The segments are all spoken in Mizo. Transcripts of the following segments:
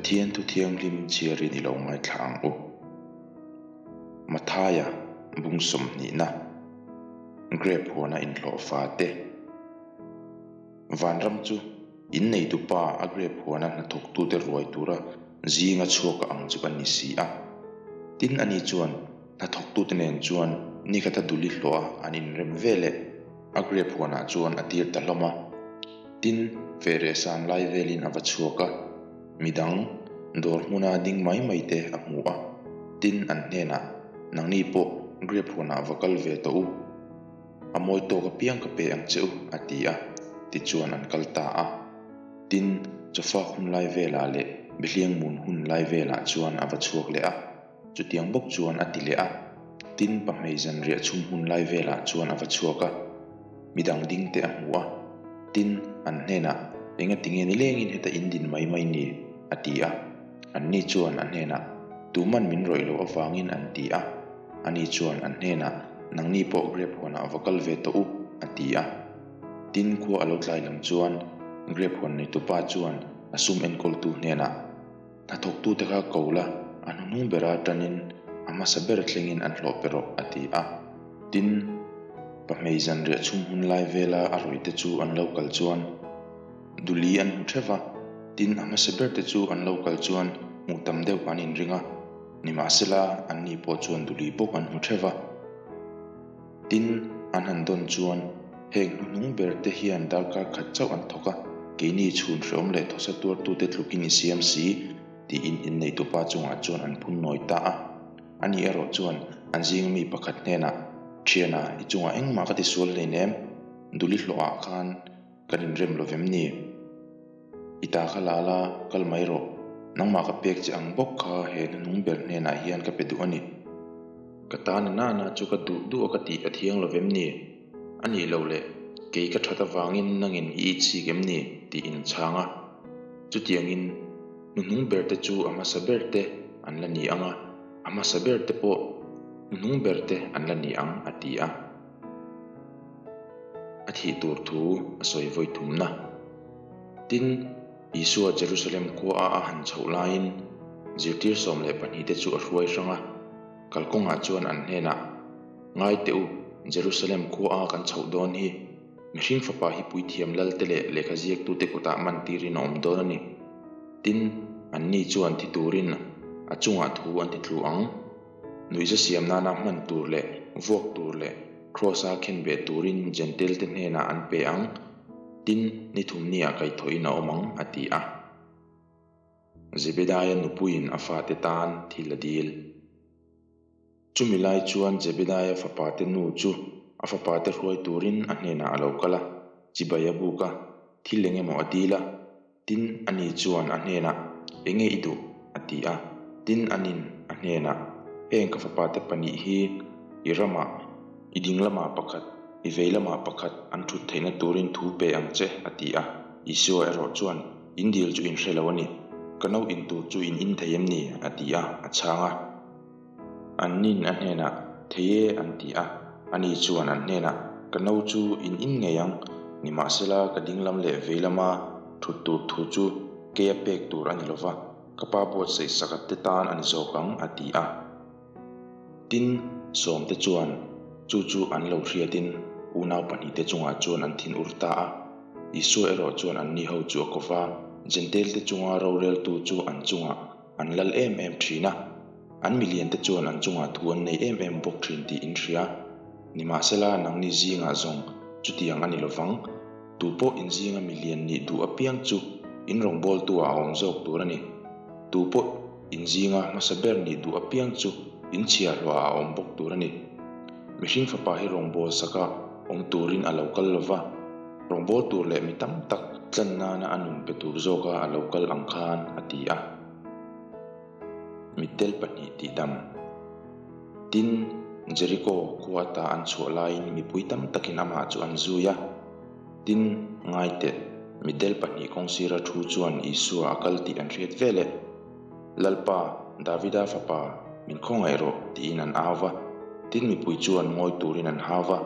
Pathian thu thianghlim chhiarin i lo ngaithla ang u. Mathaia bung sawmhnihna, Grape huana inhlawhfa te. Vanram chu in neitu pa a grape huana hnathawktute ruai tura zinga chhuak a ang chu a ni si a. Tin, ani chuan hnathawktute nen chuan nikhata duli hlawh a an inrem veleh a grape huanah chuan a tir ta hlawm a. Tin, fehreh san lai velin a va chhuak a, midang dawr hmuna ding mai mai te a hmu a. Tin, an hnenah, Nangni pawh grape huanah va kal ve tawh u. A mawi tawk apiang ka pe ang che u, a ti a. Tichuan an kal ta a. Tin, chawfak hun lai velah leh Behliang mun hun lai velah chuan a va chhuak leh a. Chutiang bawk chuan a ti leh a. Tin, pahmei zanriah chhum hun lai velah chuan a va chhuak a. Midang ding te a hmu a. Tin, an hnenah, Engati nge nilengin heta in din mai mai ni? a ti a. Anni chuan a hnenah, Tuman min rawih loh avangin an ti a. Ani chuan an hnenah, Nangni pawh grape huanah va kal ve tawh u, a ti a. Tin, khua a lo tlai lam chuan grape huan neitupa chuan a sum enkawltu hnenah, Hnathawktute kha ko la, a hnuhnung bera tanin a hmasa ber thlengin an hlawh pe rawh, a ti a. Tin, pahmei zanriah chhum hun lai vela a rawihte chu an lo kal chuan Duli an hmu theuh va, tin a hmasa berte chu an lo kal chuan hmuh tam deuh an inring a. Nimahsela, anni pawh chuan duli bawk an hmu theuh va. Tin, an han dawn chuan, Heng hnuhnung berte hian darkar khat chauh an thawk a, keini chhun hreawm leh thawsa tuartute tlukin i siam si, tiin inneitupa chungah chuan an phun nawi ta a. Ani erawh chuan an zinga mi pakhat hnenah, Thiana, i chungah engmah ka tisual hleinem, duli hlawhah khan Kan inrem lo vem ni? I ta kha la la, kal mai rawh. Nangmah ka pek che ang bawk kha he hnuhnung ber hnenah hian ka pe duh a ni. Ka ta na nana chu ka duh duh a ka tih a thiang lo vem ni? A nih loh le, kei ka that avangin nangin i itchik em ni? tiin a chhang a. Chutiangin, hnuhnung berte chu a hmasa berte an la ni ang a, a hmasa berte pawh hnuhnung berte an la ni ang, a ti a. A thih tur thu a sawi vawi thumna. Tin, Isua Jerusalem khuaa a han chhoh laiin zirtir 12 te chu a hruai hrang a, kalkawngah chuan an hnenah, Ngai teh u, Jerusalem khuaa kan chhoh dawn hi, mihring fapa hi puithiam lalte leh lehkha ziaktute kutah man tirin a awm dawn a ni. Tin, anni chuan thi turin a chungah thu an ti tlu ang. Nuihza siam nana hman tur leh vuak tur leh Kraws-a khenbeh turin Jentail-te hnenah an pe ang, tin, ni thumniah kaihthawhin a awm ang, a ti a. Zebedaia nupuiin a fate tan thil a dil. Chumi lai chuan Zebedaia fapate nu chu a fapate hruai turin a hnenah a lo kal a, chibai a buk a, thil eng emaw a dil a. Tin, ani chuan a hnenah, Enge i duh? a ti a. Tin, anin a hnenah, Heng ka fapate pahnih hi i ramah, i ding lamah pakhat, i vei lamah pakhat an thut theihna turin thu pe ang che, a ti a. Isua erawh chuan, In dil chu in hre lo a ni. Ka no in tur chu in in thei em ni? a ti a, a chhang a. Annin a hnenah, Thei e, an ti a. Ani chuan an hnenah, Ka no chu in in ngei ang, nimahsela ka dinglam leh veilama thut tur thu chu keia pek tur a ni lo va, ka pa buatsaih sakhat te tan a ni zawk ang, a ti a. Tin, sawmte chuan chu chu an lo hriatin unau pahnihte chungah chuan an thin ur ta a. Isua erawh chuan anni ho chu a ko va, Jentail-te chunga roreltu chu an chungah An lal em em thin a, an miliante chuan an chungah thu an nei em em bawk thin tih in hria. Nimahsela, nangni zingah zawng chutiang a ni lovang. Tu pawh in zinga milian nih duh apiang chu in rawngbawltu-ah a awm zawk tur a ni. Tu pawh in zinga hmasa ber nih duh apiang chu in chhiahhlawhah a awm bawk tur a ni. Mihring fapa hi rawngbâwl saka awm turin a lo kal lova, rawngbâwl tur leh mi tam tak tlan nana a nun pe tur zawka a lo kal ang khan, a ti a. Mittel pahnih tih dam. Tin, Jeriko khua ata an chhuah laiin mipui tam takin amah chu an zui a. Tin, ngai teh, mitdel pahnih kawngsira thu chuan Isua a kal tih an hriat vel e. Lalpa, Davida fapa, min khawngaih rawh, tiin an au va. Tin, mipui chuan ngawi turin an hau va.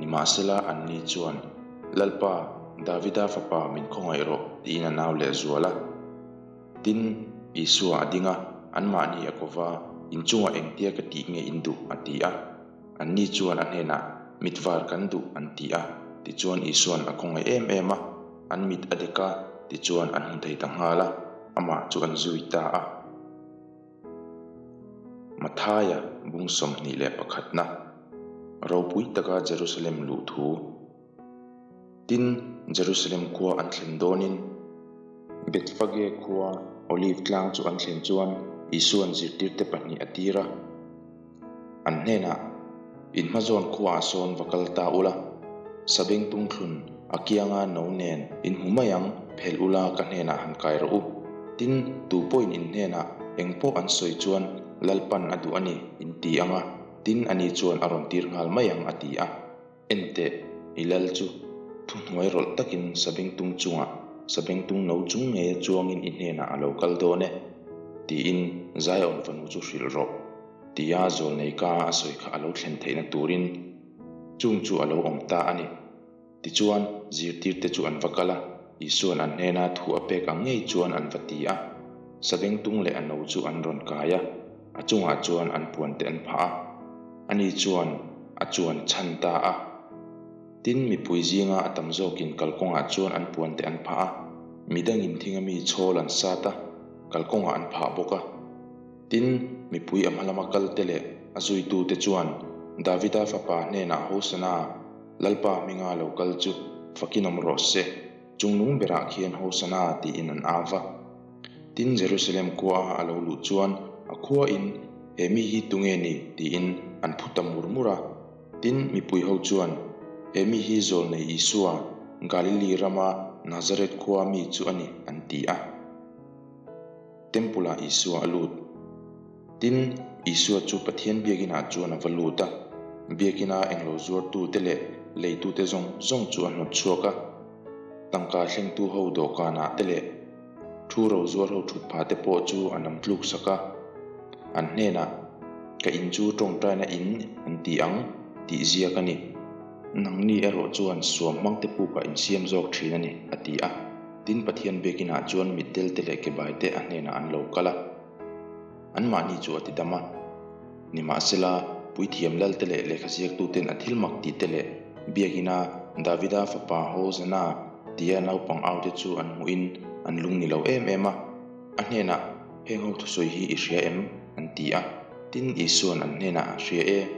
Nimahsela, anni chuan, Lalpa, Davida fapa, min khawngaih rawh, tiin an au lehzual a. Tin, Isua a ding a, anmahni a ko va, In chungah engtia ka tih nge in duh? a ti a. Anni chuan a hnenah, Mit var kan duh, an ti a. Tichuan Isua'n a khawngaih em em a, an mit a dek a, tichuan an hmu thei ta nghal a, amah chu an zui ta a. Mathaia bung 21 na, Ropui taka Jerusalem luh thu. Tin, Jerusalem khua an thlen dawnin, Bethphage khua Olive tlang chu an thlen chuan Isua'n zirtirte pahnih a tir a. An hnenah, In hmazawn khuaah sawn va kal ta ula, sabeng tungthlun a kianga no nen in hmu mai ang, phelh ula ka hnenah han kai rawh u. Tin, tu pawhin in hnenah eng pawh an sawi chuan Lalpan a duh a ni, in ti ang a, tin ani chuan a rawn tir nghal mai ang, a ti a. Enteh, i lal chu thuhnuai rawlh takin sabengtung chungah sabengtung no chung ngeia chuangin i hnenah a lo kal dawn e, tiin Zion fanu chu hrilh rawh, tia zawlnei ka a sawi kha a lo thlen theihna turin chung chu a lo awm ta a ni. Tichuan, zirtirte chu an va kal a, Isua'n an hnena thu a pek ang ngei chuan an va ti a. Sabengtung leh a no chu an rawn kai a, a chungah chuan an puante an phah a. Ani chuan a chuan chhan ta a. Tin, mipui zinga a tam zawkin kalkawngah chuan an puante an phah a, midangin thinga mi chhawl an sat a, kalkawngah an phah bawk a. Tin, mipui a hma lama kalte leh a zuitute chuan Davida fapa hnenah Hosana, Lalpa hminga lo kal chu fakin awm rawh se, chungnung berah khian Hosana tiin an au va. Tin, Jerusalem khua a lo luh chuan a khuain, He mi hi tunge ni? tiin an phu ta mur mur a. Tin, mipui ho chuan, He mi hi Zawlnei Isua, Galili rama Nazareth khua mi chu a ni, an ti a. Temple-ah Isua a lut. Tin, Isua chu Pathian biakinah chuan a va lut a, biakina englo zuartute leh leitute zawng zawng chu a hnawt chhuak a. Tangka thlengtu ho dawhkanah te leh thu ro zuar ho thut phah te pawh chu a nam tluk sak a. An hnenah, Ka in chu tawngtaina in an ti ang, tih ziak a ni. Nangni erawh chuan suam hmangte pukah in siam zawk thin a ni, a ti a. Tin, Pathian biakinah chuan mitdelte leh kebaite a hnenah an lo kal a. Anmahni chu a ti dam a. Nimahsela, puithiam lalte leh lehkha ziaktuten a thil mak tihte leh biakina Davida fapa Hosanna tia naupang aute chu an hmuhin an lung ni lo em em a. A hnenah, Heng ho thusawi hi i hria em? an ti a. Tin, Isua'n an hnenah, Hria e,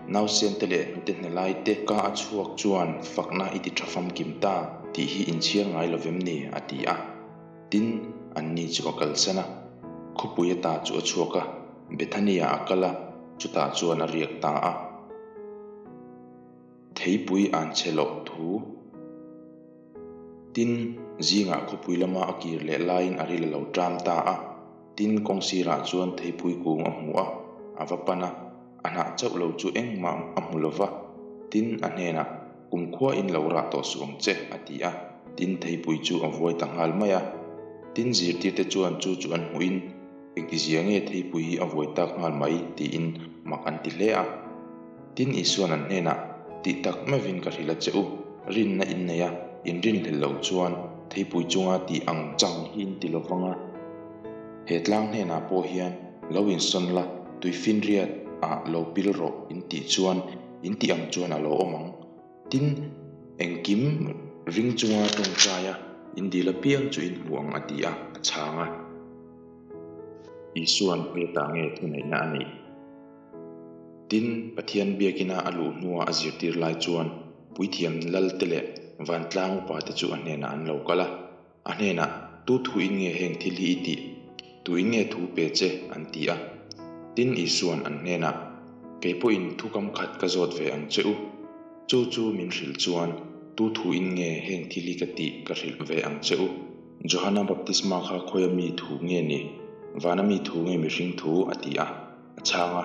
nausente leh hnute hne laite ka a chhuak chuan fakna i ti tha famkim ta tih hi inchhiar ngai lo vem ni? a ti a. Tin, anni chu a kalsan a, khawpui ata chu a chhuak a, Bethania-ah a kal a, chutah chuan a riak ta a. Theipui an chhe loh thu. Tin, zingah khawpui lama a kir leh laiin a ril a lo ṭam ta a. Tin, kawng sirah chuan theipui kung a hmu a, a va pan a, a hnah chauh lo chu engmah a hmu lo va. Tin, a hnenah, Kumkhua in lo rah tawh suh ang che, a ti a. Tin, theipui chu a vuai ta nghal mai a. Tin, zirtirte chuan chu chu an hmuhin, Engtizia nge theipui hi a vuai tak nghal mai? tiin mak an ti hle a. Tin, Isua'n an hnenah, Tih tak meuhin ka hrilh a che u, rinna in nei a, in rinhlelh loh chuan theipui chunga tih ang chang hi in ti lo vang a. He tlang hnenah pawh hian lo insawn la, tuifinriat ah lo pil rawh in tih chuan in tih ang chuan a lo awm ang. Tin, engkim ring chunga tawngtai a, in dil apiang chu in hmu ang a ti a, a chhang a. Isua'n hetah nge thuneihna a neih? Tin, Pathian biakina a luh hnua a zirtir lai chuan puithiam lalte leh vantlang upate chu a hnenah an lo kal a. A hnenah, Tu thuin nge heng thil hi i tih? Tuin nge thu pe che? an ti a. Tin, Isua'n an hnenah, Kei pawhin thu kam khat ka zawt ve ang che u. Chu chu min hrilh chuan, Tu thuin nge heng thil hi ka tih ka hrilh ve ang che u? Johana baptisma kha khawia mi thu nge ni? Vana mi thu nge mihring thu? a ti a. A chhang a.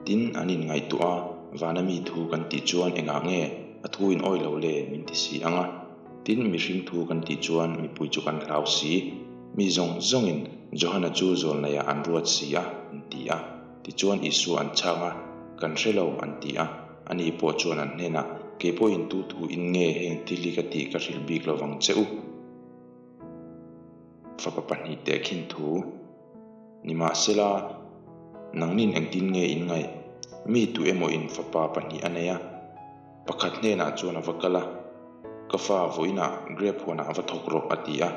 Tin, an inngaihtuah a, Vana mi thu kan tih chuan engah nge a thu in awi lo le min ti si ang a. Tin, mihring thu kan tih chuan mipui chu kan hlau si. Mi zawng zawngin Johana chu zawlneiah an ruat si a, an ti a. Tichuan Isua an chhang a, Kan hre lo, an ti a. Ani pawh chuan an hnenah, Kei pawhin tu thu in nge heng thil hi ka tih ka hrilh bik lovang che u? Fapa pahnihte khin thu. Nimahsela, nangnin engtin nge in ngaih? Mi tu emaw in fapa pahnih a nei a, pakhat hnenah chuan a va kal a, Ka fa, vawiinah grape huanah a va thawk rawh, a ti a.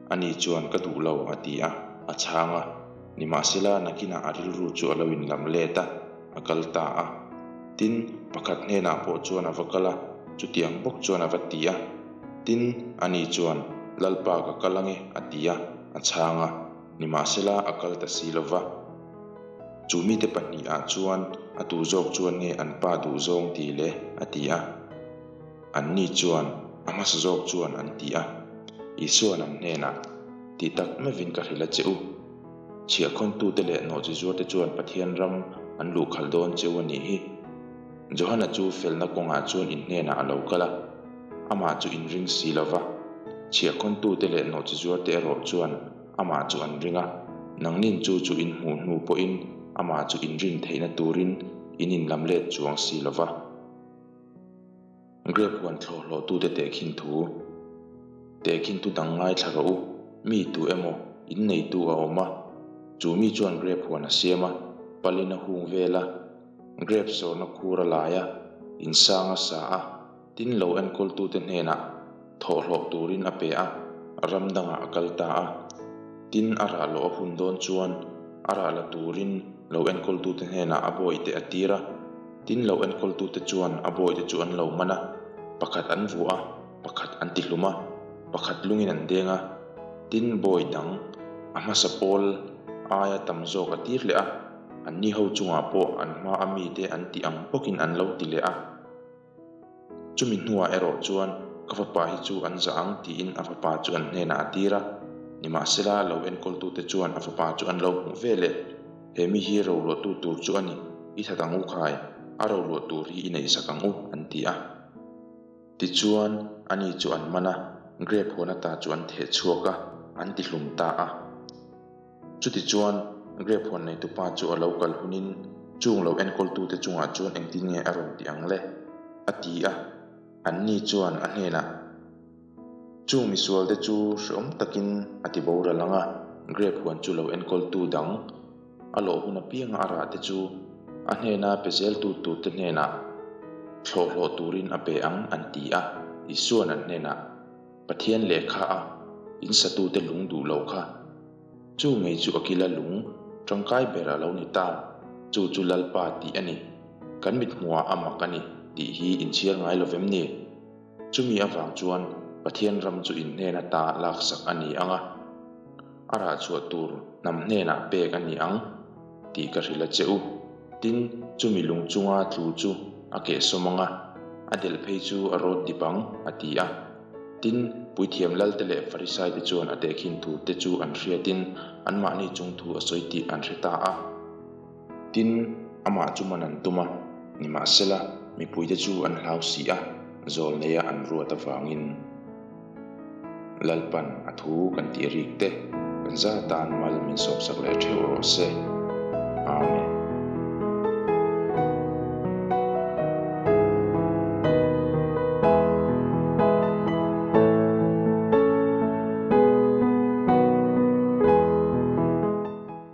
Ani chuan, Ka duh lo, a ti a, a chhang a. Nimahsela, nakinah a rilru chu a lo inlam let a, a kal ta a. Tin, pakhat hnenah pawh chuan a va kal a, chutiang bawk chuan a va ti a. Tin, ani chuan, Lalpa, ka kal ange, a ti a, a chhang a. Nimahsela, a kal ta si lo va. Chu mite pahnihah chuan a tu zawk chuan nge an pa duh zawng ti le? a ti a. Anni chuan, A hmasa zawk chuan an ti a. Isua'n an hnenah, Ti tak meuhin ka hrilh a che u. Chhiahkhawntute leh nawhchizuarte chuan Pathian ram an luhkhalh dawn cheu a nih hi. Johana chu felna kawngah chuan in hnenah a lo kal a, amah chu in ring si lo va. Chhiahkhawntute leh nawhchizuarte erawh chuan amah chu an ring a, nangnin chu chu in hmuh hnu pawhin amah chu in rin theihna turin in inlamlet chuang si lo va. Grape huan thlawh hlawhtute tehkhin thu, Tehkhin thu dang ngaithla rawh u, mi tu emaw in neitu a awm a, chu mi chuan grape huan a siam a, palin a hung vel a, grape sawrna khur a lai a, insang a sa a, tin lo enkawltute hnenah thawhhlawh turin a pe a, ram dangah a kal ta a. Tin a rah lawh a hun dawn chuan a rah la turin lo enkawltute hnenah a bawihte a tir a. Tin lo enkawltute chuan a bawihte chu an lo man a, pakhat an vuah a, pakhat an tihlum a, pakhat lungin an deng a. Tin bawi dang a hmasa pawl aia tam zawk a tir leh a, anni ho chungah pawh an hma a mite an tih ang bawkin an lo ti leh a. Chumi hnuah erawh chuan ka fapa hi chu an zah ang tiin a fapa chu an hnenah a tir a. Nimahsela, lo enkawltute chuan a fapa chu an lo hmuh ve leh, He mi hi roluahtu tur chu a ni, i that ang u khai, a roluah tur hi i neihsak ang u, an ti a. Tichuan, ani chu an man a, grape huan ata chu an theh chhuak a, an tihlum ta a. Chutichuan, grape huan neitupa chu a lo kal hunin chung lo enkawltute chungah chuan engtin nge a rawn ti ang le? a ti a. Anni chuan a hnenah, Chung misualte chu hreawm takin a ti boral ang a, grape huan chu lo enkawltu dang a lawh hun apianga a rahte chu a hnena pe zeltu turte hnenah thlawhhlawh turin a pe ang, an ti a. Isua'n an hnenah, Pathian lehkha a in satute lung duh lo kha. Chu ngei chu a kila lung tangkai ber a lo ni ta, chu chu Lalpa tih a ni. Kan mithmuhah a mak a ni tih hi inchhiar ngai lo vem ni? Chumi avang chuan Pathian ram chu in hnen ata laksak a ni ang a, a rah chhuah tur hnam hnenah pek a ni ang tih ka hrilh a che u. Tin, chumi lung chunga tlu chu a kehsawm ang a, a delh phei chu a rawt dip ang, a ti a. Tin, puithiam lalte leh Farisaite chuan a tehkhin thute chu an hriatin anmahni chung thu a sawi tih an hre ta a. Tin, amah chu man an tum a, nimahsela, mipuite chu an hlau si a, zawlneia an ruat avangin Lalpan a thu kan tih rik te kan za tan mal min sawpsak leh theuh rawh se. Amen.